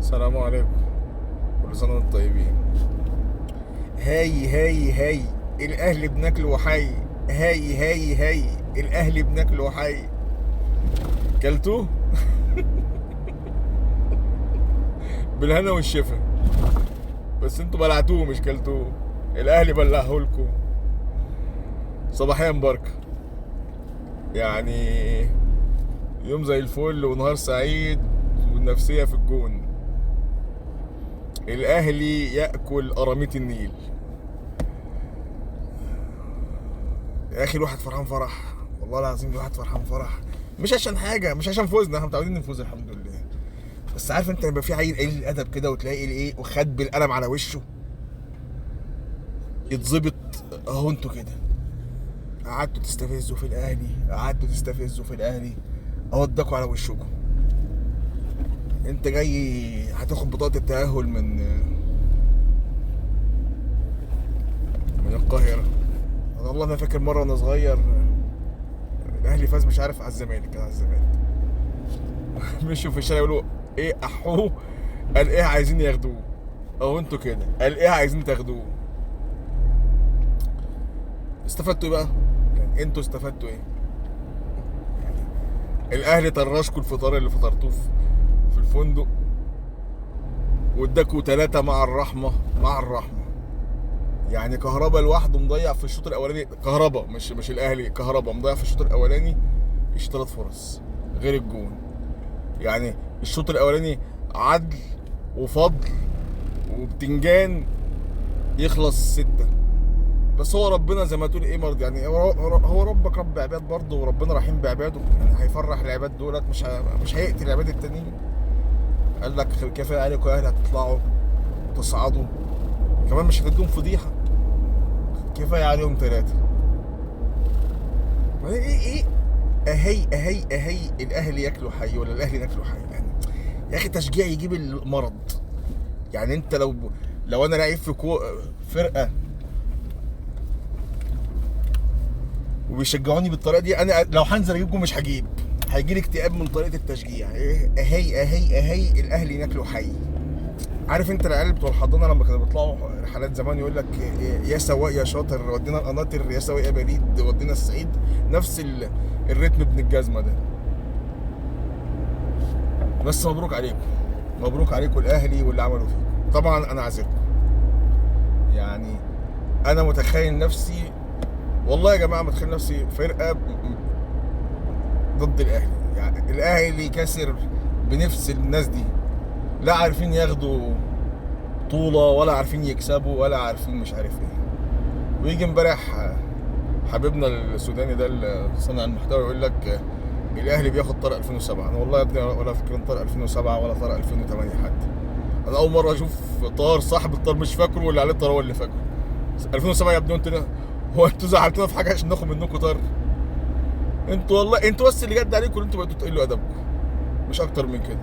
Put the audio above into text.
السلام عليكم، كل سنة وانتم طيبين. هاي هاي هاي الأهلي بناكله حي، هاي هاي هاي الأهلي بناكله حي. كلتوه بالهنا والشفا، بس انتوا بلعتوه مش كلتوه، الأهلي بلعهولكوا. صباحيا مباركة، يعني يوم زي الفل ونهار سعيد والنفسية في الجون. الأهلي يأكل قراميط النيل. يا أخي الواحد فرحان فرح، والله العظيم الواحد فرحان فرح، مش عشان حاجة، مش عشان فوزنا، احنا متعودين نفوز الحمد لله، بس عارف انت لما في عيل قليل الأدب كده وتلاقي الايه وخد بالقلم على وشه يتظبط، اهو انتوا كده قعدتوا تستفزوا في الأهلي، قعدتوا تستفزوا في الأهلي، اهو اداكوا على وشكم. انت جاي هتاخد بطاقة التأهل من القاهرة. انا والله ما فاكر مرة وانا صغير الاهلي فاز مش عارف على الزمالك، كان على الزمالك مشوا في الشارع يقولوا ايه احوه، قال ايه عايزين ياخدوه، اهو انتوا كده قال ايه عايزين تاخدوه. استفدتوا ايه بقى؟ يعني انتوا استفدتوا ايه؟ يعني الاهلي طرشكوا الفطار اللي فطرتوه في الفندق واداكوا 3 مع الرحمة، مع الرحمة. يعني كهربا لوحده مضيع في الشوط الاولاني، كهربا مش الاهلي، كهربا مضيع في الشوط الاولاني 3 فرص غير الجون. يعني الشوط الاولاني عدل وفضل وبتنجان يخلص 6، بس هو ربنا زي ما تقول ايه مرض، يعني هو ربك رب عباد برضه، وربنا رحيم بعباده، يعني هيفرح العباد دولت، مش هيقتل العباد التانيين. قال لك كفايه عليكم يا اهلي، هتطلعوا وتصعدوا كمان، مش هتدوم فضيحه، كفايه عليهم 3. بعدين ايه ايه اهي اهي اهي الاهلي ياكلوا حي ولا الاهلي ناكلوا حي؟ يعني يا اخي تشجيع يجيب المرض. يعني انت لو انا لعيب في فرقه وبيشجعوني بالطريقه دي، انا لو هنزل اجيب جون مش هجيب، هيجي لي اكتئاب من طريقه التشجيع. ايه اهي اهي اهي الاهلي ناكلوا حي. عارف انت العيال بتوع الحضانه لما كانوا بيطلعوا رحلات زمان يقول لك يا سواق يا شاطر ودينا القناطر، يا سواق يا بريد ودينا الصعيد، نفس الريتم ابن الجزمه ده. بس مبروك عليكم، مبروك عليكم الاهلي واللي عملوا فيكم. طبعا انا عذركم، يعني انا متخيل نفسي والله يا جماعه، متخيل نفسي فرقه ضد الاهلي. يعني الاهلي كسر بنفس الناس دي، لا عارفين ياخدوا بطوله ولا عارفين يكسبوا ولا عارفين مش عارف ايه. ويجي امبارح حبيبنا السوداني ده اللي صنع المحتوى يقول لك الاهلي بياخد طرق 2007. انا والله يا ابني ولا فاكرين طرق 2007 ولا طرق 2008 حتى. انا اول مره اشوف طار صاحب الطار مش فاكره واللي عليه الطار هو اللي فاكره. 2007 يا ابني، انتوا هو انتوا زعلتونا في حاجه عشان ناخد منكم طار؟ انتوا والله انتوا بس اللي جد عليكم انتوا بقيتوا تقلوا ادبكم، مش اكتر من كده.